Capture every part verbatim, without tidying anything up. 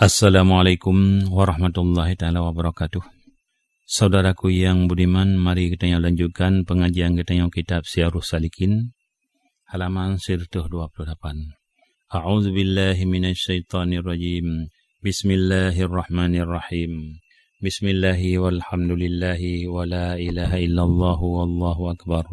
Assalamualaikum warahmatullahi taala wabarakatuh. Saudaraku yang budiman, mari geutanyoe lanjutkan pengajian geutanyoe kitab Siyarus Salikin, halaman seratus dua puluh lapan. A'udzubillahi minasyaitonirrajim. Bismillahirrahmanirrahim. Bismillahi walhamdulillahi wa la ilaha illallah wallahu akbar.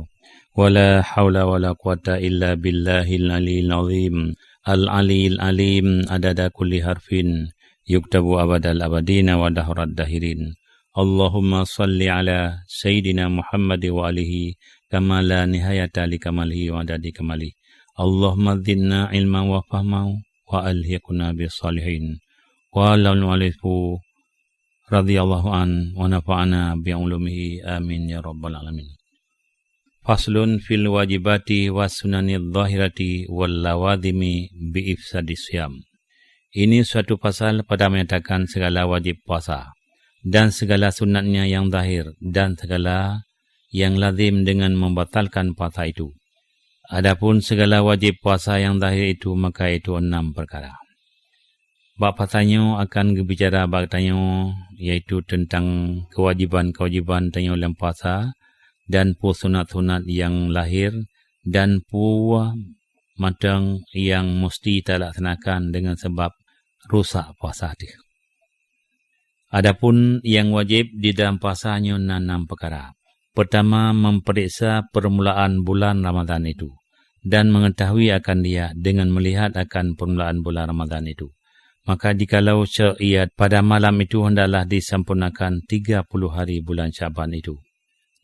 Wa la haula wa la quwata illa billahil aliyil azim. Al aliyil alim adada kulli harfin yuktabu abadal abadina wa dahrat dahirin. Allahumma salli ala sayyidina Muhammad wa alihi kama la nihayata li kamalihi wa adadi kamalihi. Allahumma zidna ilman wa fahman wa alhiqna bis salihin. Qala al-muallifu radhiyallahu an wa nafa'ana bi ulumihi, amin ya rabbal alamin. Faslun fil wajibati was sunani dhahirati wal lawadhimi bi ifsadi siyam. Ini suatu pasal pada menyatakan segala wajib puasa dan segala sunatnya yang zahir dan segala yang lazim dengan membatalkan puasa itu. Adapun segala wajib puasa yang zahir itu, maka itu enam perkara. Bak pasal nyoe akan geubicara bak tanyoe, yaitu teuntang keuwajéban-keuwajéban tanyoe lam puasa dan peue sunat-sunat nyang lahé dan peue mantong nyang musti talaksanakan deungon sabab rusak puasa teuh. Adapun nyang wajéb di dalam puasa nyoe na nam peukara. Peurtama, memperiksa peurmulaan bulan Ramadhan itu dan mengetahui akan dia dengan melihat akan peurmulaan bulan Ramadhan itu. Maka jikalau syiar pada malam itu hendaklah disampurnakan tiga puluh hari bulan Syaban itu.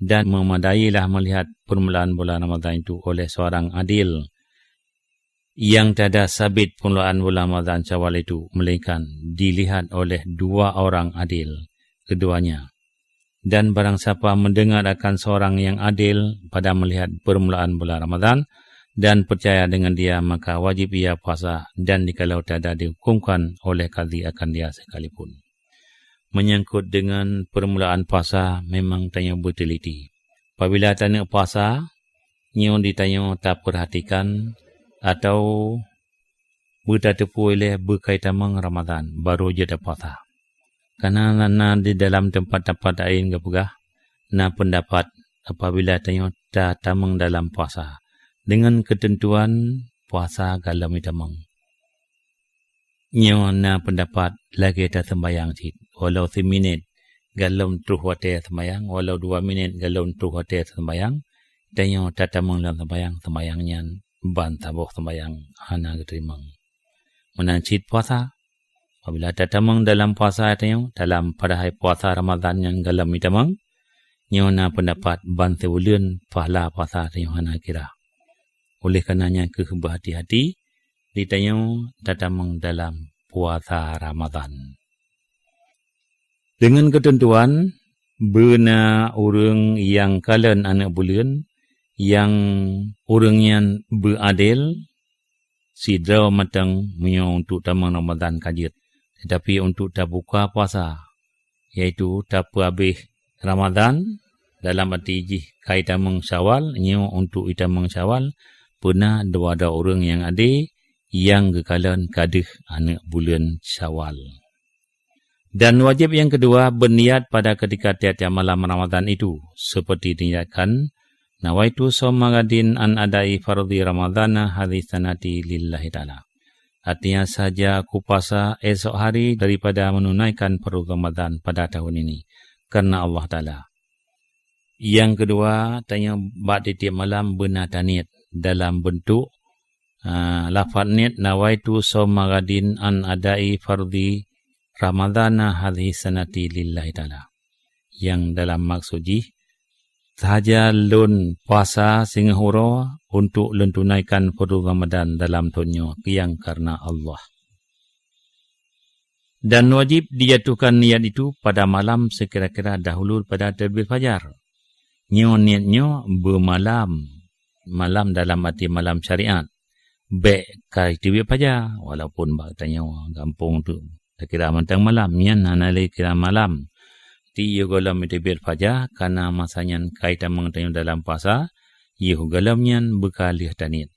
Dan memadailah melihat peurmulaan bulan Ramadhan itu oleh seorang adil nyang tada sabit peurmulaan bulan Ramadhan Syawal itu, melainkan dilihat oleh dua orang adil keduanya. Dan barang sapa mendengar akan seorang nyang adil pada melihat peurmulaan bulan Ramadhan dan percaya dengan dia, maka wajib ia puasa dan jikalau tada dihukumkan oleh kadhi akan dia sekalipun. Menyangkut dengan peurmulaan puasa, memang tanyoe beuteliti. Apabila taneuk puasa, nyoe di tanyoe tapeurhatikan atau beutateupeue lé beukai tamong Ramadhan, barô jeuet tapuasa. Karena na di dalam teumpat-teumpat laén geupeugah, na peundapat apabila tanyoe tatamong dalam puasa, deungon keuteuntuan puasa galom jitamong. Nyoe na peundapat lagée taseumbayang cit, walau siminét galom troh watée seumbayang, walau dua minét galom troh watée seumbayang, tanyoe tatamong lam seumbayang, seumbayang nyan ban saboh seumbayang hana geuteurimong. Meunan cit puasa, apabila tatamong dalam puasa tanyoe, dalam padahai puasa Ramadhan nyan galom jitamong, nyoe na peundapat ban sibuleuen pahala puasa tanyoe hana kira. Oleh karena nyan kheueh beuhati-hati di tanyoe tatamong dalam puasa Ramadhan. Deungon keuteuntuan, beuna ureuëng nyang kalon aneuëk buleuen, nyang ureuëng nyan beuadil, sidroe mantong meunyoe untuk tamong Ramadhan ka jeuet. Tetapi untuk tabuka puasa, yaitu tapeuhabéh Ramadhan, dalam arti jih kai tamong Syawal, nyoe untuk itamong Syawal, peuna dua droe ureuëng nyang adé nyang geukalon ka deuh aneuëk buleuen Syawal. Dan wajéb nyang keudua, beuniat pada keutika tiap-tiap malam Ramadhan itu, seperti diniatkan, "Nawaitu shauma ghadin an adai fardhi Ramadhana hadhihi sanati lillahi ta'ala." Artinya, sahaja aku puasa esok hari daripada menunaikan fardu Ramadhan pada tahun ini karena Allah Ta'ala. Nyang keudua, tanyoe bak tiep-tiep malam beuna taniet dalam beuntuk, a, lafaz niet, "Nawaitu shauma ghadin an adai fardhi Ramadhana hadhihi sanati lillahi ta'ala." Nyang dalam maksud jih, sahaja lôn puasa singoh uroe untuk lôn tunaikan fardu Ramadhan dalam thon nyoe nyang karena Allah. Dan wajib dijatuhkan niat itu pada malam sekira-kira dahulu pada terbit fajar. Nyoe niet nyoe beumalam, malam dalam arti malam syariat. Bék kai teubiet fajar, walaupun bak tanyoe gampông tu takira mantong malam, nyan hana lé kira malam. Ti yoh gohlom teubiet fajar, karena masa nyan kai tamong tanyoe dalam puasa, yoh gohlom nyan beuka lheueh taniet.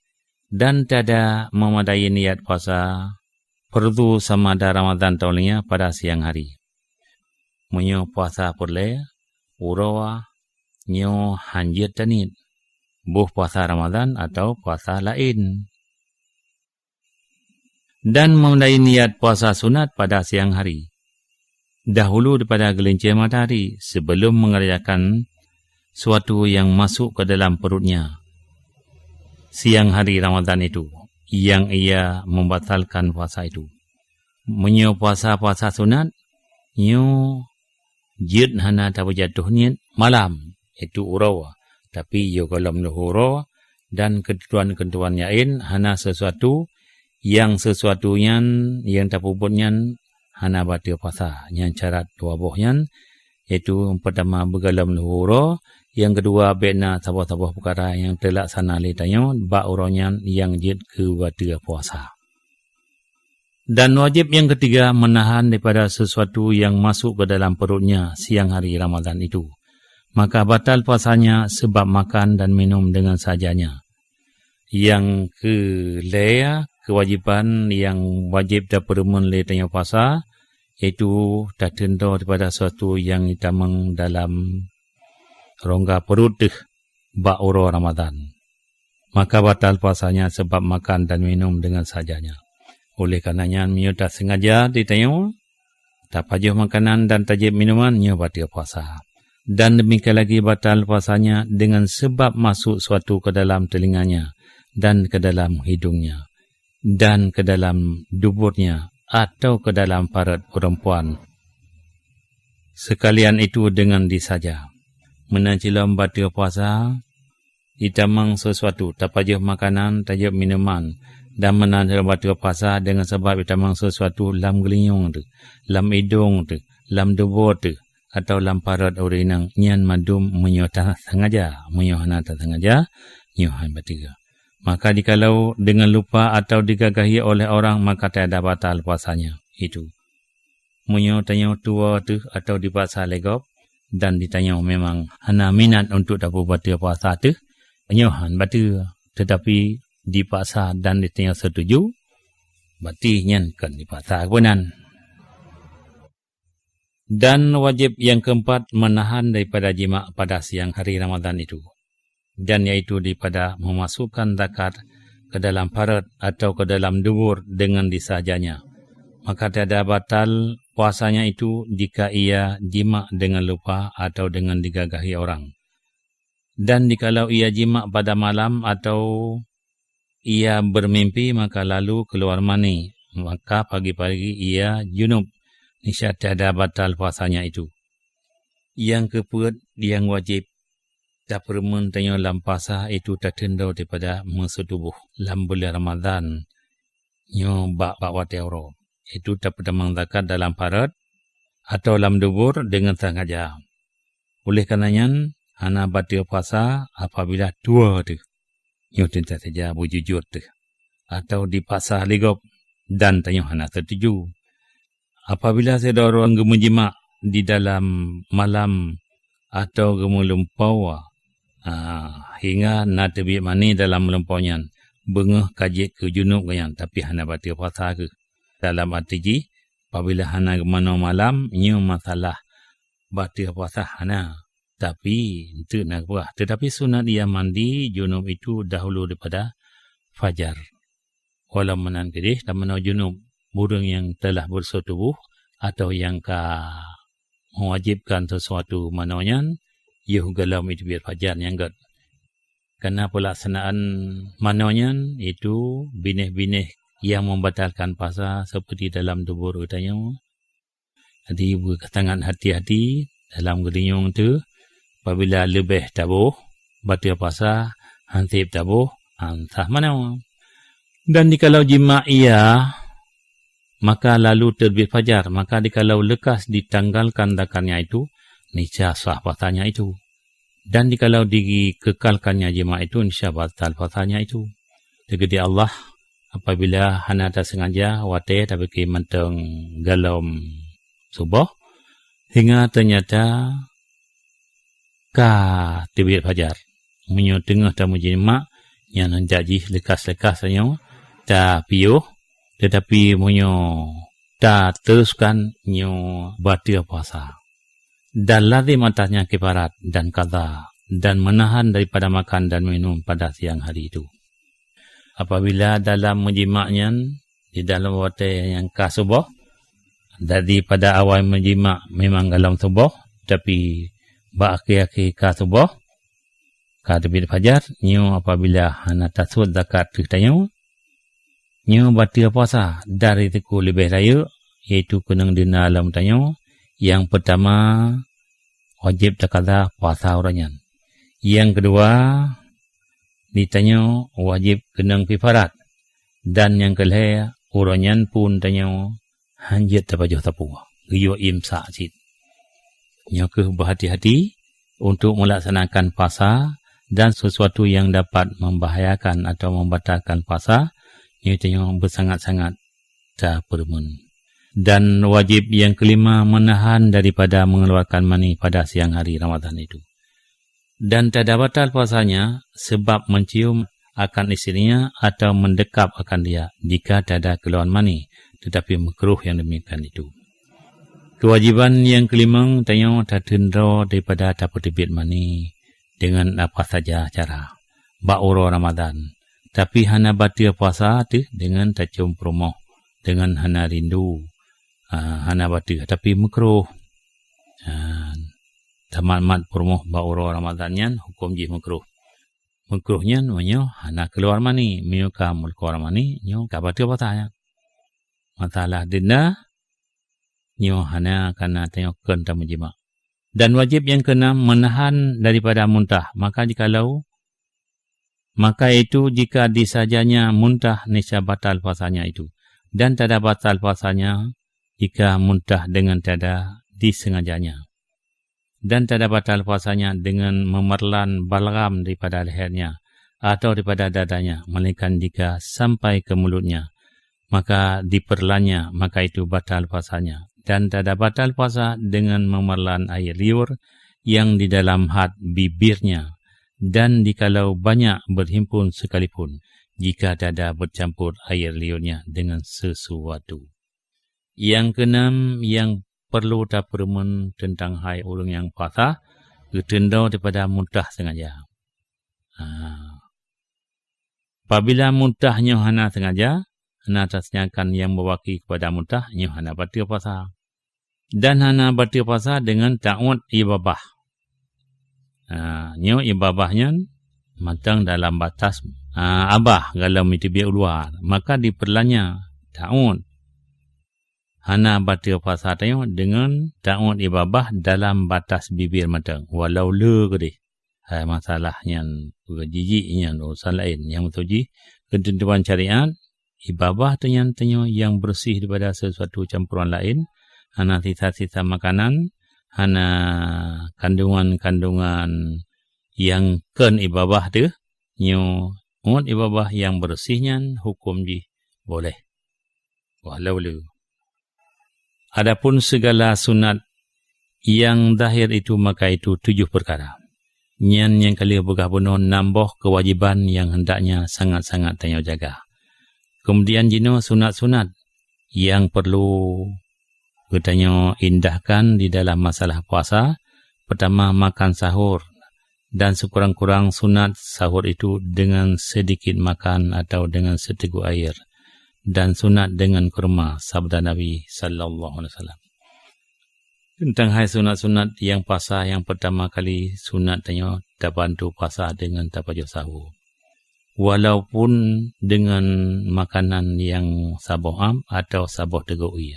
Dan tada memadai niat puasa fardu sama ada Ramadhan atau lainnya pada siang hari. Meunyoe puasa peureulée, uroe nyoe hanjeuet taniet, boh puasa Ramadhan atau puasa laén. Dan meundai niat puasa sunat pada siang hari, dahulu daripada geulincée matahari, sebelum mengerjakan suatu yang masuk ke dalam perutnya siang hari Ramadhan itu, yang ia membatalkan puasa itu. Meunyoe puasa-puasa sunat, nyoe jeuet hana tapeujatoh niet malam, yaitu uroe, tapi yoh gohlom leuhô uroe, dan keutentuan-keutentuan laén hana sesuatu, yang sesuatu nyan nyang tapeubuet nyan hana bateue puasa. Nyan syarat dua boh nyan, yaitu nyang peutama beugohlom leuhô uroe, nyang keudua bék na saboh-saboh peukara nyang teulaksana lé tanyoe bak uroe nyan nyang jeuet keu bateue puasa. Dan wajéb nyang keutiga menahan daripada sesuatu yang masuk ke dalam perutnya siang hari Ramadhan itu. Maka batal puasanya sebab makan dan minum dengan sahajanya. Nyang keulhèe keuwajéban nyang wajéb tapeureumeun lé tanyoe puasa, yaitu tateuntô daripada sesuatu nyang jitamong dalam rongga perut teuh bak uroe Ramadhan. Maka batal puasanya sebab makan dan minum dengan sahajanya. Oleh karena nyan, meunyoe tasengaja di tanyoe tapajoh makanan dan tajieb minuman, nyoe bateue puasa. Dan demikian lagi batal puasanya dengan sebab masuk suatu ke dalam telinganya dan ke dalam hidungnya dan ke dalam duburnya atau ke dalam parot perempuan. Sekalian itu dengan disaja. Meunan cit lom bateue puasa, jitamong sesuatu, tapajoh makanan, tajieb minuman, dan meunan cit lom bateue puasa dengan sebab jitamong sesuatu lam geulinyueng teuh, lam idong teuh, lam dubur teuh, atau lam parot ureueng inong, nyan mandum meunyoe tasengaja. Meunyoe hana tasengaja, nyoe han bateue. Maka jikalau dengan lupa atau digagahi oleh orang, maka tiada batal puasanya itu. Meunyoe tanyoe tuwoe teuh atau dipaksa lé gob, dan di tanyoe memang hana minat untuk tapeubateue puasa teuh, nyoe han bateue, teutapi dipaksa dan di tanyoe setuju, berarti nyan kon dipaksa keupeue nan. Dan wajéb nyang keumpat menahan daripada jimak pada siang hari Ramadhan itu, dan yaitu daripada memasukkan zakat ke dalam parot atau ke dalam dubur dengan disajanya. Maka tiada batal puasanya itu jika ia jimak dengan lupa atau dengan digagahi orang. Dan jikalau ia jimak pada malam atau ia bermimpi, maka lalu keluar mani, maka pagi-pagi ia junub, niscaya tiada batal puasanya itu. Nyang keupeuet nyang wajéb tapeureumeun tanyoe lam puasa itu tateuntô daripada meuseutubôh lam buleuen Ramadhan nyoe bak, bak watée uroe, yaitu tapeutamong zakat dalam parot atau lam dubur deungon sengaja. Oleh karena nyan, hana bateue puasa apabila tuwoe teuh, nyoe teuntang saja beujujur teuh, atau dipaksa lé gob, dan tanyoe hana setuju. Apabila sidroe ureuëng geumeujimak di dalam malam atau geumeulumpoe, ah, hingga na teubiet mani dalam meulumpoe nyan, beungöh ka jeuet keu junub gobnyan, tapi hana bateue puasa kheueh. Dalam até jih, apabila hana geumanoe malam, nyoe masalah bateue puasa hana, tapi eunteuk na geupeugah. Tetapi sunat ia mandi junub itu dahulu daripada fajar. Walau meunan keudeh, tamanoe junub ureuëng nyang teulah beureusoh tuboh atau nyang ka meuwajibkan sesuatu manoe nyan, yoh gohlom teubiet fajar nyang gét. Karena peulaksanaan manoe nyan, yaitu binéh-binéh nyang membatalkan puasa seperti dalam tuboh geutanyoe. Jadi, beusangat hati-hati dalam geulinyueng teuh, apabila leubeh taboh bateue puasa, han sép taboh, han sah manoe. Dan jikalau jimak ia, maka lalu teubiet fajar, maka jikalau leukas ditanggalkan zakat nyan itu, niscaya sah puasanya itu. Dan jikalau dikeukalkannya jimak itu, niscaya batal puasanya itu. Teukeudi Allah, apabila hana tasengaja watée tapike mantong gohlom suboh, hingga teunyata ka teubiet fajar. Meunyoe teungoh tameujimak, nyan hanjeuet jih leukas-leukas tanyoe tapiôh, Teutapi meunyoe tateuruskan nyoe bateue puasa, dan lazim atasnya kifarat dan qadha dan meunahan daripada makan dan minum pada siang hari itu. Apabila dalam meujimak nyan di dalam watée nyang ka suboh, jadi pada awai meujimak memang gohlom suboh, tapi bak akhé-akhé ka suboh, ka teubiet fajar, nyoe apabila hana tasut zakat teuh tanyoe, nyoe bateue puasa dari teungku leubeh rayeuk, yaitu keunong deuna lom tanyoe. Nyang peutama, wajéb taqadha puasa uroe nyan. Nyang keudua, di tanyoe wajéb keunong kifarat, dan nyang keulhée, uroe nyan pun tanyoe hanjeuet tapajoh sapeue, geuyue imsak cit. Nyoe kheueh beuhati-hati untuk melaksanakan puasa dan sesuatu yang dapat membahayakan atau membatalkan puasa, nyoe tanyoe beusangat-sangat tapeureumeun. Dan wajéb nyang keulima, menahan daripada mengeluarkan mani pada siang hari Ramadhan itu. Dan tada batal puasanya sebab mencium akan istrinya atau mendekap akan dia jika tada keuluar mani, teutapi meukruh nyang demikian itu. Keuwajéban nyang keulimong, tanyoe tateundroe daripada tapeuteubiet mani deungon apa saja cara bak uroe Ramadhan, tapi hana bateue puasa teuh deungon tacium peurumoh deungon hana rindu, ah, hana bateue, tapi meukruh. Ah, tamat-mat peurumoh bak uroe Ramadhan nyan huköm jih meukruh. Meukruh nyan meunyoe hana keuluar mani, meunyoe ka meukruh mani, nyoe ka bateue puasa nyan. Masalah denda, nyoe hana, kana tanyoe kheun tameujimak. Dan wajéb nyang keunam, menahan daripada muntah. Maka jikalau, maka itu jika disajanya muntah, niscaya batal puasanya itu. Dan tada batal puasanya jika muntah deungon tada disengajanya. Dan tada batal puasanya deungon meumeulan balgham daripada lheuetnya atau daripada dadanya, melainkan jika sampai ke mulutnya, maka diperlannya, maka itu batal puasanya. Dan tada batal puasa deungon meumeulan air liur nyang di dalam hat bibirnya, dan jikalau banyak berhimpun sekalipun, jika tada bercampur air liurnya dengan sesuatu. Nyang keunam nyang perlu tapeureumeun teuntang hai ureuëng nyang puasa, geuteundroe daripada muntah sengaja. Ha. Apabila muntah nyoe hana sengaja, hana tasangakan nyang meuwaki keupada muntah, nyoe hana bateue puasa. Dan hana bateue puasa deungon ta'ud ié babah. Ha, nyoe ié babah nyan mantong dalam batas, ha, abah golom jiteubiet u luwa, maka dipeurlannya ta'ud. Hana bateue puasa tanyoe deungon ta'ud ié babah dalam batas bibir mantong, walau le keudeh. Hai masalah nyan peue jijik nyan urusan laén. Nyang beutôi jih, keuteuntuan syariat, ié babah teuh nyan tanyoe nyang beureuséh daripada sesuatu campuran laén, hana sisa-sisa makanan, hana kandungan-kandungan nyang kheun ié babah teuh, nyoe uet ié babah nyang beureuséh nyan huköm jih boleh. Walau le. Adapun segala sunat nyang zahir itu, maka itu tujoh peukara. Nyan nyang ka lheueh peugah bunoe nam boh keuwajéban nyang hendaknya sangat-sangat tanyoe jaga. Keumudian jinoe sunat-sunat nyang perlu geutanyoe indahkan di dalam masalah puasa. Peutama, makan sahur, dan sekurang-kurang sunat sahur itu dengan sedikit makan atau dengan seteguk air, dan sunat dengan kurma, sabda Nabi sallallahu alaihi wasallam. Teuntang hai sunat-sunat nyang puasa, nyang peutama kali sunat tanyoe tabantu puasa deungon tapajoh sahur, walaupun deungon makanan nyang saboh am atau saboh teugok ié.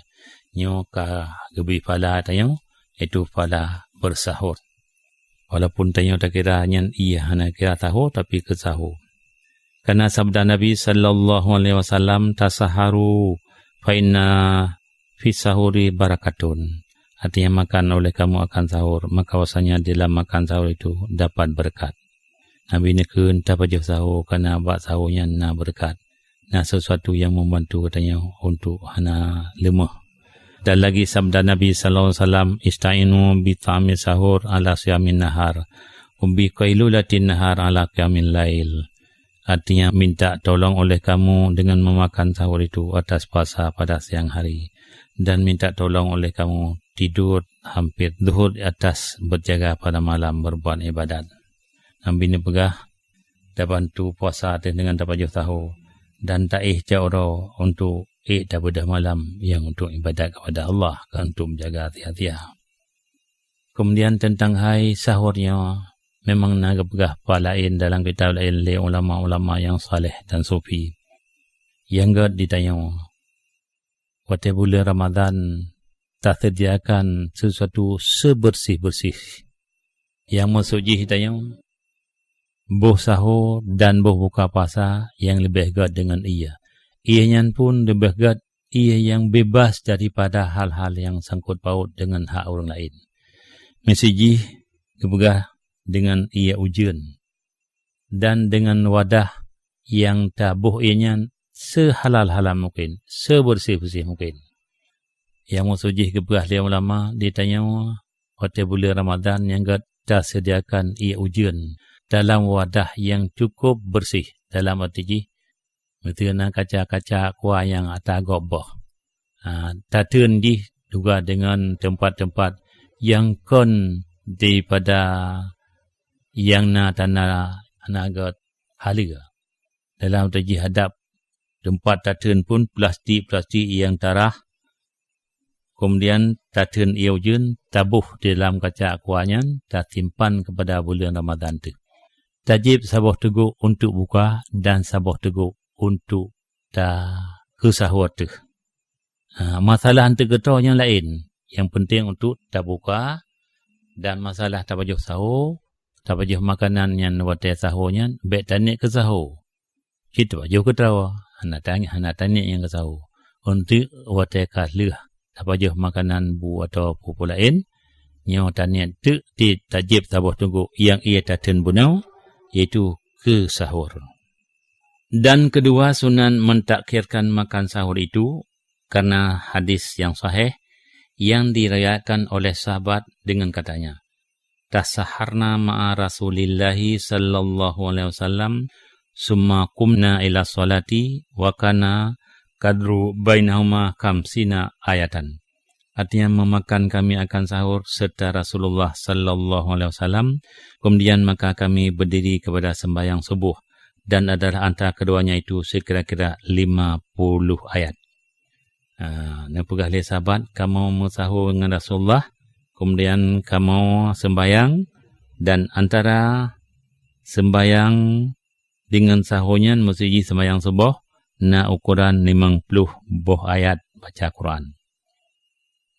Nyoe ka geubri pahala tanyoe, yaitu pahala beusahur. Walaupun tanyoe takira nyan ié hana kira sahur, tapi keu sahur. Karena sabda Nabi sallallahu alaihi wasallam, "Tasaharu, fa inna fis sahuri barakatun." Artinya, makan oleh kamu akan sahur, maka bahwasanya di dalam makan sahur itu dapat berkat. Nabi neukheun tapajoh sahur, karena bak sahur nyan na berkat, na sesuatu nyang membantu geutanyoe untuk hana leumoh. Dan lagi sabda Nabi sallallahu alaihi wasallam, "Ista'inu bi ta'mi sahur ala siyamin nahar, wa bi qailulatin nahar ala qiyamil lail." Artinya, minta tolong oleh kamu dengan memakan sahur itu atas puasa pada siang hari, dan minta tolong oleh kamu tidur hampir zuhur atas berjaga pada malam berbuat ibadat. Nabi neupeugah, tabantu puasa teuh deungon tapajoh sahô, dan taéh cot uroe untuk ék tabeudoh malam nyang untuk ibadat kepada Allah, keu untuk menjaga tia-tia. Kemudian teuntang hai sahô nyoe, memang na geupeugah pat laén dalam kitab laén lé ulama-ulama nyang saleh dan sufi. Nyang gét di tanyoe, watée buleuen Ramadhan taseudiakan sisuatu seubeurséh-beurséh. Nyang meukeusut jih tanyoe, boh sahô dan boh buka puasa nyang leubeh gét deungon ié. Ié nyan pun leubeh gét ié nyang beubaih daripada hal-hal nyang sangkot paut deungon hak ureuëng laén. Miseue jih geupeugah deungon ié ujeuen dan deungon wadah nyang taboh ié nyan seuhalal-halal mungken, seubeurséh-beurséh mungken. Nyang meukeusut jih geupeugah lé ulama di tanyoe, watée buleuen Ramadhan nyang gét taseudiakan ié ujeuen dalam wadah nyang cukup beurséh, dalam arti jih, miseue na kaca-kaca aqua nyang ata gob boh. Ha, tateun jih juga deungon teumpat-teumpat nyang kon daripada nyang na tanda hana gét haleue. Dalam teujih adab, teumpat tateun pun plastik-plastik nyang tarah, kemudian tateun ié ujeuen, taboh di dalam kaca aqua nyan, tasimpan kepada buleuen Ramadhan teuh. Tajieb saboh teugok untuk buka dan saboh teugok untuk ta-, keu sahô teuh. Ha, masalah eunteuk geutanyoe nyang laén, nyang peunteng untuk tabuka, dan masalah tapajoh sahô, tapajoh makanan nyan watée sahô nyan bék taniet keu sahô. Cit tapajoh keu droe, hana taniet, hana taniet nyang keu sahô. Eunteuk watée ka lheueh tapajoh makanan bu atawa peue-peue laén, nyoe taniet teuk ti tajieb saboh teugok nyang ié tateun bunoe, yaitu keu sahô. Dan kedua sunat mentakhirkan makan sahur itu karena hadis yang sahih yang diriwayatkan oleh sahabat dengan katanya, "Tasaharna ma'a Rasulillahi sallallahu alaihi wasallam, summa qumna ila sholati wa kana qadru bainahuma khamsina ayatan." Artinya, memakan kami akan sahur serta Rasulullah sallallahu alaihi wasallam, kemudian maka kami berdiri kepada sembahyang subuh, dan adalah antara keduanya itu sekira-kira lima puluh ayat. Ah, neupeugah lé sahabat, kamoe meusahô ngon Rasulullah, kemudian kamoe sembahyang, dan antara sembahyang dengan sahô nyan meusiji sembahyang suboh na ukoran limong ploh boh ayat baca Quran.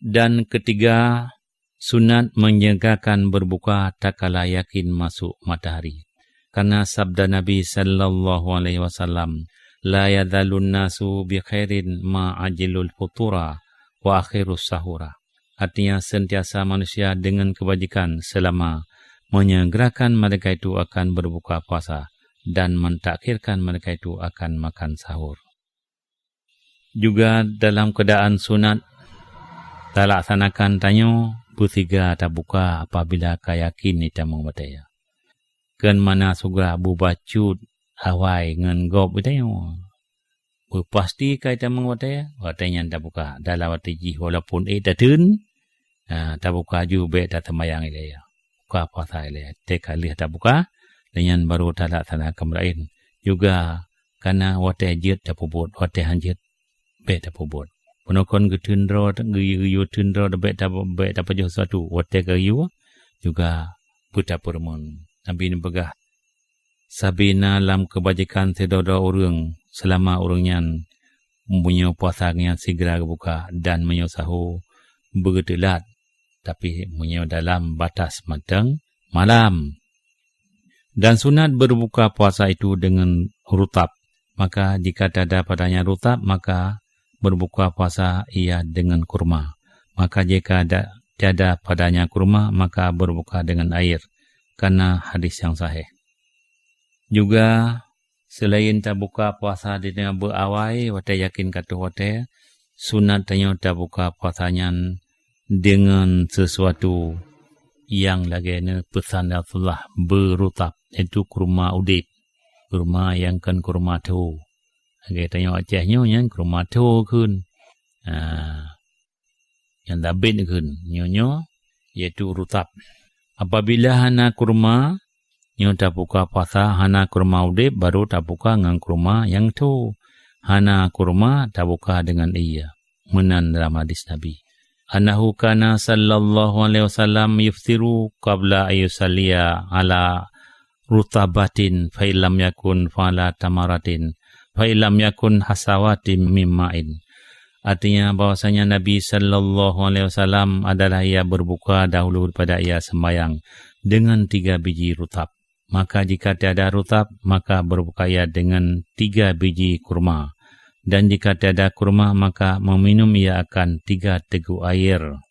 Dan ketiga, sunat menyegerakan berbuka tatkala yakin masuk matahari. Karena sabda Nabi sallallahu alaihi wasallam, "La yazalun nasu bi khairin ma ajjalul futura wa akhirus sahura." Artinya, sentiasa manusia dengan kebajikan selama menyegerakan mereka itu akan berbuka puasa dan mentakhirkan mereka itu akan makan sahur. Juga dalam keadaan sunat talaksanakan tanyoe, beusigra tabuka apabila ka yakin itamong watée. Kon mana sigra beubacut awai ngon gob itanyoe. Beupasti ka itamong watée, watée nyan tabuka. Dalam watée jih walaupun ék tateun, ha, tabuka ju bék taseumayang ilée. Buka puasa ilée. Teuka lheueh tabuka, lheueh nyan baru talaksanakan meurayeuen. Juga kana watée jeuet tapeubuet, watée han jeuet bék tapeubuet. Peunoh kon geuteun droe, geuyue-geuyue teun droe bék ta-, bék tapajoh sesuatu, watée geuyue juga beutapeureumeun. Nabi neupeugah, "Sabe na lam keubajikan sidroe-droe ureuëng seulama ureuëng nyan meunyoe puasa nyan sigra geubuka dan meunyoe sahô beugeuteulat, tapi meunyoe dalam batas mantong malam." Dan sunat berbuka puasa itu dengan rutab. Maka jika tiada padanya rutab, maka berbuka puasa ia dengan kurma. Maka jika da-, tiada padanya kurma, maka berbuka dengan air. Karena hadis yang sahih. Juga, selain tabuka puasa di teungoh beuawai, watée yakin ka troh watée, sunat tanyoe tabuka puasa nyan deungon sesuatu nyang lagée nyoe peusan Rasulullah, beurutab, yaitu kurma udeb. kurma nyang kon kurma tho. Lagée tanyoe Aceh nyoe nyan kurma tho kheun. Ah, nyang dabet kheun nyoe-nyoe yaitu rutab. Apabila hana kurma, nyoe tabuka puasa, hana kurma udeb, baru tabuka ngon kurma nyang tho. Hana kurma tabuka deungon ié. Meunan dalam hadis Nabi. Annahu kana sallallahu alaihi wasallam yuftiru qabla ayyusalliya ala rutabatin, fa illam yakun fala tamaratin, fa illam yakun hasawatin mimma'in. Artinya bahwasanya Nabi sallallahu alaihi wasallam adalah ia berbuka dahulu daripada ia sembahyang dengan tiga biji rutab. Maka jika tiada rutab, maka berbuka ia dengan tiga biji kurma. Dan jika tiada kurma, maka meminum ia akan tiga teguk air.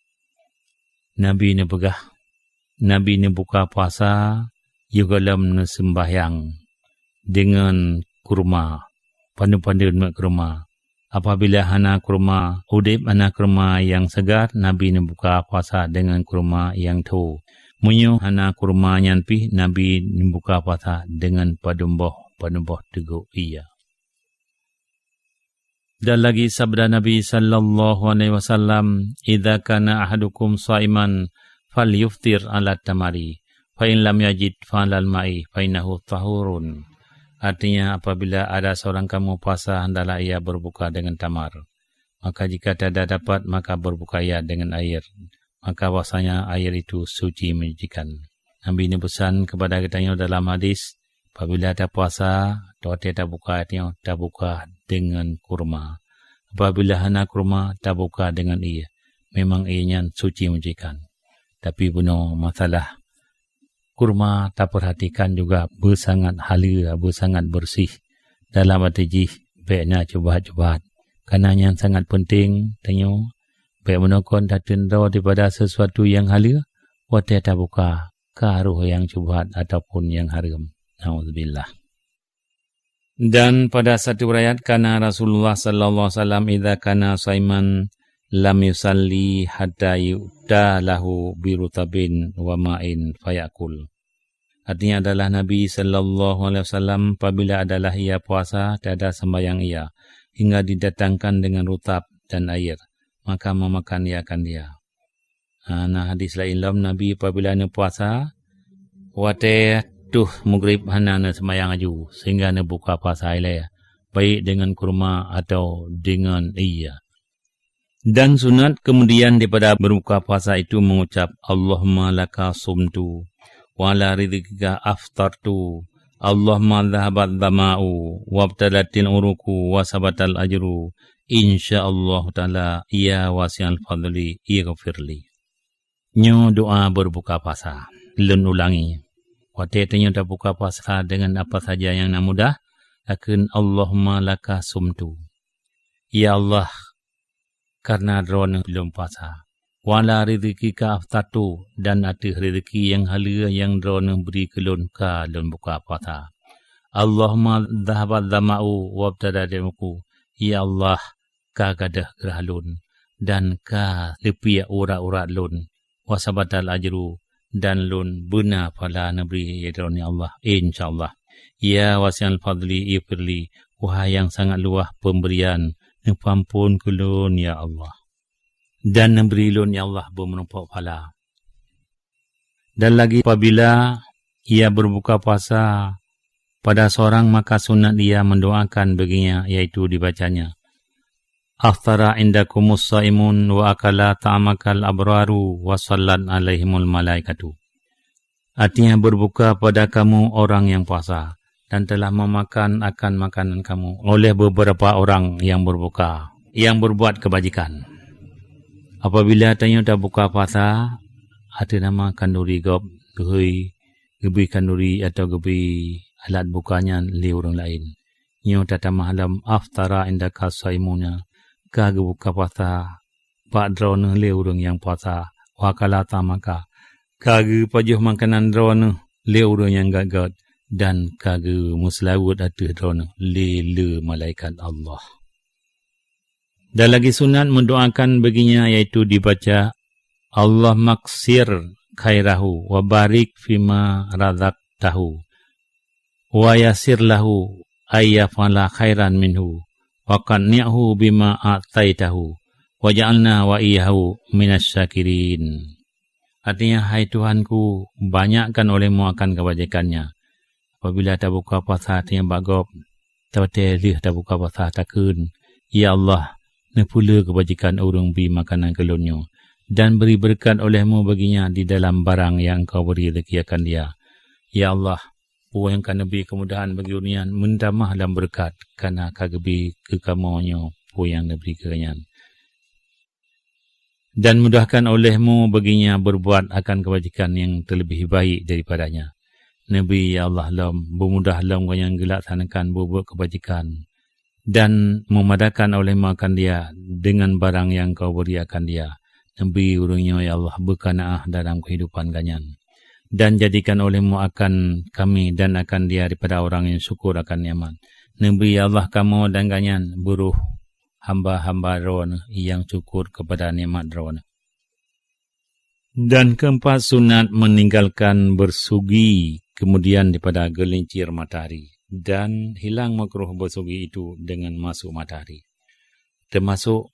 Nabi neupeugah, Nabi neubuka puasa yoh gohlom neuseumbahyang deungon kurma, padum-padum meuet kurma. Apabila hana kurma udeb, hana kurma nyang seugar, Nabi neubuka puasa deungon kurma nyang tho. Meunyoe hana kurma nyan pih, Nabi neubuka puasa deungon padum boh, padum boh teguk ié. Dan lagi sabda Nabi sallallahu alaihi wasallam, "Idza kana ahadukum shaiman falyuftir ala tamari, fa in lam yajid fa alal ma'i fa innahu tahurun." Artinya, apabila ada seorang kamu puasa, hendaklah ia berbuka dengan tamar. Maka jika tiada dapat, maka berbuka ia dengan air. Maka bahwasanya air itu suci menyucikan. Nabi neupeusan kepada geutanyoe dalam hadis, apabila tapuasa, watée tabuka nyoe, tabuka deungon kurma. Apabila hana kurma, tabuka deungon ié. Memang ié nyan suci menyucikan. Tapi bunoe masalah kurma tapeurhatikan juga beusangat haleue, beusangat beureuséh. Dalam até jih bék na cubahat-cubahat. Kareuna nyan sangat peunteng tanyoe. Bék meunoe kon tateun droe daripada sesuatu nyang haleue, watée tabuka ka roh nyang cubahat ataupun nyang hareuem. Nauzubillah. Dan pada satu riwayat, kana Rasulullah sallallahu alaihi wasallam idza kana shaiman lam yusalli hatta yu'ta lahu bi rutabin wa ma'in fayakul. Artinya adalah Nabi sallallahu alaihi wasallam apabila adalah ia puasa, tiada sembahyang ia, hingga didatangkan dengan rutab dan air, maka memakan ia akan dia. Ha, na hadis laén lom, Nabi apabila neupuasa, watée toh mugrib hana neuseumbahyang laju, sehingga neubuka puasa ilée, baik deungon kurma atau deungon ié. Dan sunat kemudian daripada berbuka puasa itu mengucap, "Allahumma laka sumtu, wa ala rizqika aftartu, Allahumma dhahabat dhama'u, wabtalatil uruku, wa sabatal ajru, insya Allah taala, ya wasi'al fadli, ighfirli." Nyoe doa berbuka puasa. Lôn ulangi. Watée tanyoe tabuka puasa deungon apa saja nyang na mudah, takheun, "Allahumma laka sumtu." Ya Allah, kareuna Droeneueh lôn puasa. "Wa ala rizqika aftartu," dan ateueh rezeki nyang haleue nyang Droeneueh bri keu lôn ka lôn buka puasa. "Allahumma dhahabat dhama'u wabtalatil uruku." Ya Allah, ka gadôh grah lôn dan ka leupiek urat-urat lôn. "Wa sabatal ajru," dan lôn beuna phala neubri lé Droeneueh, ya Allah, insya Allah. "Ya wasi'al fadli ighfirli," wahai nyang sangat luwah peumberian, neupeuamphon keu lôn, ya Allah. Dan neubri lôn, ya Allah, beumeurumpok phala. Dan lagi apabila ia berbuka puasa, pada seorang maka sunat ia mendoakan baginya, yaitu dibacanya, "Aftara indakumus shaimun wa akala ta'amakal abraru wa sallat alaihimul malaikatu." Artinya, berbuka pada kamu orang yang puasa, dan telah memakan akan makanan kamu oleh beberapa orang yang berbuka, yang berbuat kebajikan. Apabila tanyoe tabuka puasa, ateueh nama khanduri gob, geuhôi, geubri khanduri atau geubri alat buka nyan lé ureuëng laén. Nyoe tatamah lom, "Aftara indaka shaimuna," ka geubuka puasa bak Droeneueh lé ureuëng nyang puasa, "wa akala ta'amaka," ka geupajoh makanan Droeneueh lé ureuëng nyang gét-gét, dan ka geumeuseulaweuet ateueh Droeneueh lé le malaikat Allah. Dan lagi sunat mendoakan baginya, yaitu dibaca, "Allahumma ksir khairahu wa barik fima razaqtahu." wa yassir lahu ay yaf'ala khairan minhu, wa qanni'hu bima a'taitahu, waj'alna wa iyyahu minasy syakirin. Artinya, hai Tuhanku, banyakkan olehmu akan kebajikannya. Apabila tabuka puasa, artinya bak gob, watée lheueh tabuka puasa, takheun, "Ya Allah, neupeule keubajikan ureuëng bri makanan keu lôn nyoe, dan beri beureukat olehmu bagi nyan di dalam barang nyang Engkau beri rezeki akan dia." Ya Allah, peue nyang ka neubri keumudahan bagi ureuëng nyan, meutamah lam beureukat, kareuna ka geubri keu kamoe nyoe peue nyang neubri keu nyan. Dan mudahkan olehmu bagi nyan beureubuat akan keubajikan nyang teuleubeh baik daripada nyan. Neubri, ya Allah, lom, beumudah lom gobnyan geulaksanakan buet-buet keubajikan, dan meumadakan olehmu akan dia deungon barang nyang Kau bri akan dia. Neubri ureuëng nyoe, ya Allah, beuqanaah dalam keuhidupan gobnyan, dan jadikan olehmu akan kami dan akan dia daripada orang nyang syukur akan nikmat. Neubri, ya Allah, kamoe dan gobnyan beuroh hamba-hamba Droeneueh nyang syukur keupada nikmat Droeneueh. Dan keempat, sunat meninggalkan bersugi kemudian daripada geulincir matahari, dan hilang makruh bersugi itu dengan masuk matahari. Termasuk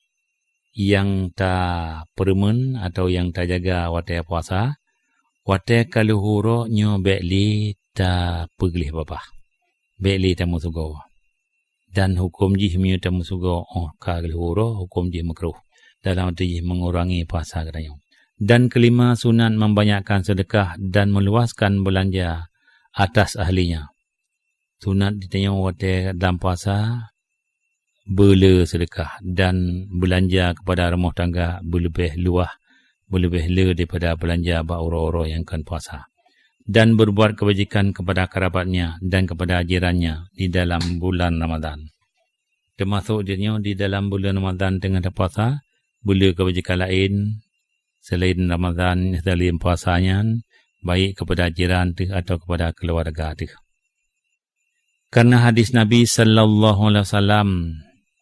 nyang tapeureumeun atau nyang tajaga watée puasa, watée ka lheueh uroe nyoe bék lé tapeugleh babah, bék lé tameusugoe. Dan huköm jih meunyoe tameusugoe óh ka lheueh uroe, huköm jih makruh, dalam arti jih mengurangi puasa geutanyoe. Dan kelima, sunat membanyakkan sedekah dan meluaskan belanja atas ahlinya. Sunat geutanyoe watée lam puasa beule sedekah dan beulanja keupada rumoh tangga beuleubeh luwah, beuleubeh le daripada beulanja bak uroe-uroe nyang kon puasa, dan beureubuat keubajikan keupada karabatnya dan keupada jirannya di dalam bulan Ramadhan. Teumasok jih nyoe di dalam bulan Ramadhan teungoh tapuasa, beule keubajikan laén seulaén Ramadhan, seulaén puasa nyan, baik keupada jiran teuh atawa keupada keuluwarga teuh. Karena hadis Nabi sallallahu alaihi wasallam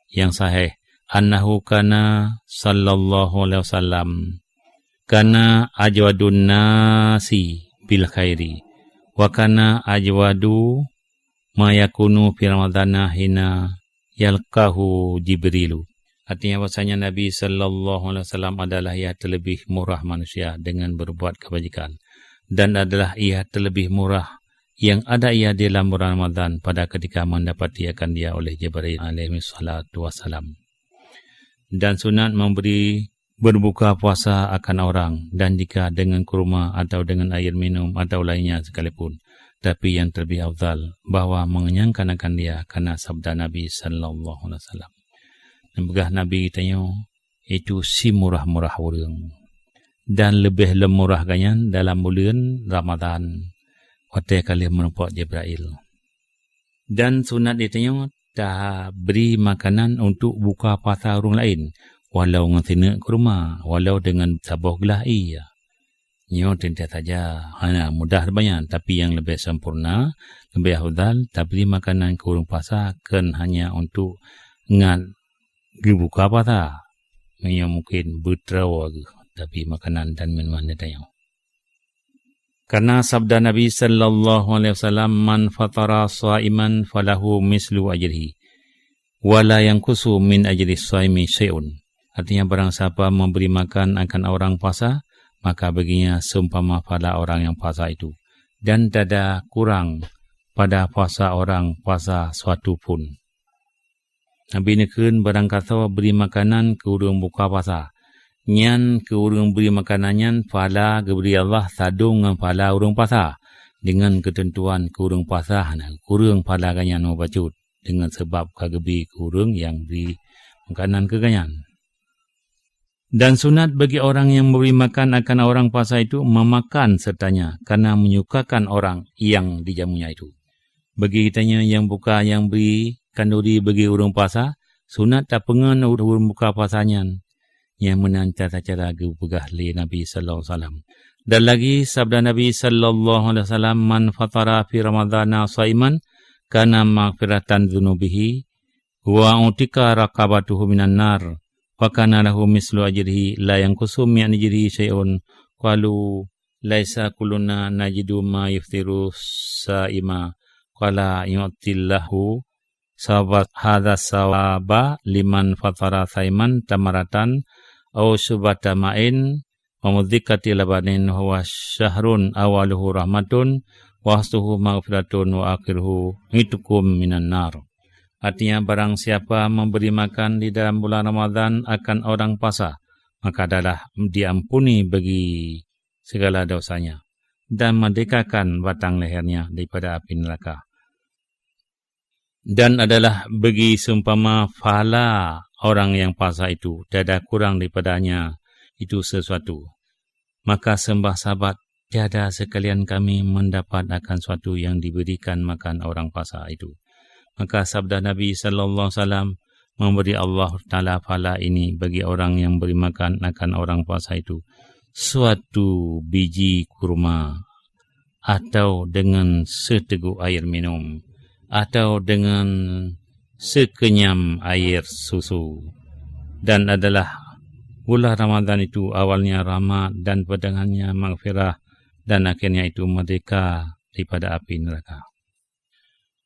nyang sahih, annahu kana sallallahu alaihi wasallam kana ajwadun nasi bil khairi, wa kana ajwadu ma yakunu fi ramadhana hina yalqahu Jibrilu. Artinya bahwasanya Nabi sallallahu alaihi wasallam adalah nyang teuleubeh murah manusia dengan berbuat kebajikan, dan adalah nyang teuleubeh murah nyang ada ia di dalam bulan Ramadhan pada ketika mendapati akan dia oleh Jibril alaihi salatu wassalam. Dan sunat memberi berbuka puasa akan orang, dan jika dengan kurma atau dengan air minum atau lainnya sekalipun, tapi yang terlebih afdal bahwa mengenyangkan akan dia, karena sabda Nabi sallallahu alaihi wasallam. Neupeugah Nabi tanyoe, itu si murah-murah ureuëng, dan leubeh lom murah gobnyan dalam buleuen Ramadhan, watée ka lheueh meurumpok Jibrail. Dan sunat geutanyoe tabri makanan untuk buka puasa ureuëng laén, walau ngon sineuk kurma, walau deungon saboh glah ié. Nyoe teuntée saja hana mudah banyan, tapi nyang leubeh sempurna, leubeh afdal tabri makanan keu ureuëng puasa, kon hanya untuk ngat geubuka puasa. Meunyoe mungken beutroe geuh tabri makanan dan minuman geutanyoe. Karena sabda Nabi sallallahu alaihi wasallam, "Man fatara shaiman falahu mislu ajrihi, wa la yanqusu min ajri shaimi syai'un." Artinya, barang siapa memberi makan akan orang puasa, maka baginya seumpama pahala orang yang puasa itu, dan tiada kurang pada puasa orang puasa suatu pun. Nabi neukheun, barangkasoe bri makanan keu ureuëng buka puasa, nyan keu ureuëng bri makanan nyan pahala geubri Allah sadong ngon pahala ureuëng puasa, deungon keuteuntuan keu ureuëng puasa hana kureueng pahala gobnyan mubacut deungon sabab ka geubri keu ureuëng nyang bri makanan keu gobnyan. Dan sunat bagi orang yang memberi makan akan orang puasa itu memakan sertanya, karena menyukakan orang yang dijamunya itu. Bagi geutanyoe nyang buka nyang bri khanduri bagi ureuëng puasa, sunat tapeungon ureuëng buka puasa nyan. Nyang meunan cara-cara geupeugah lé Nabi sallallahu alaihi wasallam. Dan lagi sabda Nabi sallallahu alaihi wasallam, "Man fatara fi ramadhana shaiman, kana maghfiratan dzunubihi, wa utika raqabatuhu minan nar, wa kana lahu mislu ajrihi la yanqusu min ajrihi syai'un." Qalu, "Laisa kulluna najidu ma yuftiru saima." qala yu'tillahu sawaba, hadza sawaba liman fatara saiman tamaratan au syurbata ma'in wa mudhikati labanin huwa syahrun awaluhu rahmatun wa awsatuhu maghfiratun wa akhiruhu itqum minan nar. Artinya, barang siapa memberi makan di dalam bulan Ramadan akan orang puasa, maka adalah diampuni bagi segala dosanya dan merdekakan batang lehernya daripada api neraka. Dan adalah bagi seumpama pahala orang yang puasa itu, tiada kurang daripadanya itu sesuatu. Maka seumbah sahabat, "Tiada sekalian kami mendapat akan suatu yang diberikan makan orang puasa itu." Maka sabda Nabi sallallahu alaihi wasallam, "Memberi Allah Taala pahala ini bagi orang yang beri makan akan orang puasa itu suatu biji kurma, atau dengan seteguk air minum, atau dengan sekenyam air susu." Dan adalah bulan Ramadan itu awalnya rahmat dan pertengahannya maghfirah dan akhirnya itu merdeka daripada api neraka.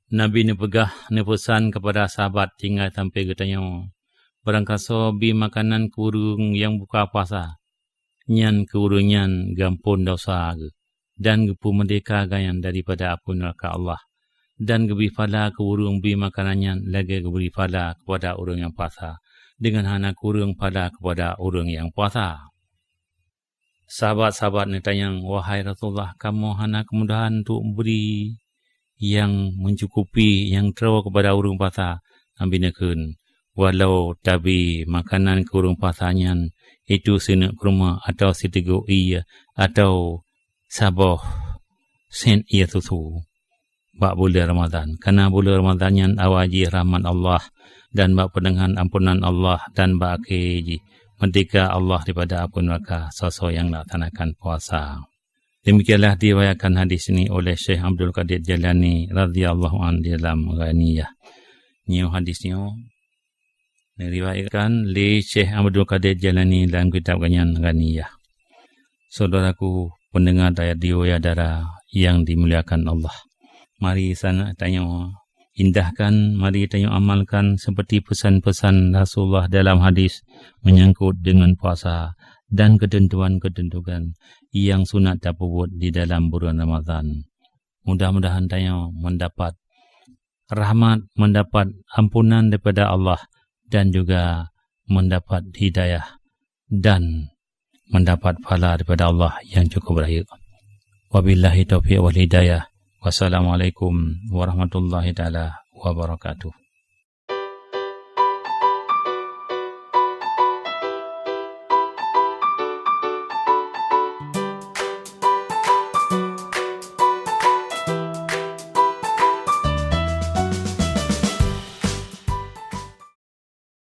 Nabi neupeugah, neupeusan kepada sahabat tinggai sampai geutanyoe, barangkasoe bi makanan keu ureuëng nyang buka puasa, nyan keu ureuëng nyan geuamphon desya geuh dan geupeumeurdeka gobnyan daripada apui neuraka Allah, dan geubri pahala keu ureuëng bi makanan nyan lagée geubri pahala kepada ureuëng nyang puasa, deungon hana kureueng pahala kepada ureuëng nyang puasa. Sahabat-sahabat neutanyong, "Wahai Rasulullah, kamoe hana keumudahan untuk bri nyang meucukupi nyang troe kepada ureuëng puasa?" Nabi neukheun, "Walau tabi makanan keu ureuëng puasa nyan itu sineuk kurma, atau sitigok ié, atau saboh sén ié susu bak buleuen Ramadhan, karena buleuen Ramadhan nyan awai jih rahmat Allah, dan bak peudeungan ampunan Allah, dan bak akhé jih meurdeka Allah daripada apui neuraka soe-soe nyang melaksanakan puasa." Demikianlah diriwayatkan hadis ini oleh Syekh Abdul Qadir Jailani radhiyallahu anhu di dalam Ghaniyah. Nyoe hadis nyoe diriwayatkan lé Syekh Abdul Qadir Jailani dalam kitab gobnyan Ghaniyah. Saudaraku pendengar radio ya dara yang dimuliakan Allah, mari sana tanyoe indahkan, mari tanyoe amalkan seperti pesan-pesan Rasulullah dalam hadis menyangkut dengan puasa dan ketentuan-ketentuan yang sunat tapeubuet di dalam bulan Ramadhan. Mudah-mudahan tanyoe mendapat rahmat, mendapat ampunan daripada Allah, dan juga mendapat hidayah dan mendapat pahala daripada Allah yang cukup rayeuk. Wabillahi taufiq wal hidayah. Wassalamualaikum warahmatullahi taala wabarakatuh.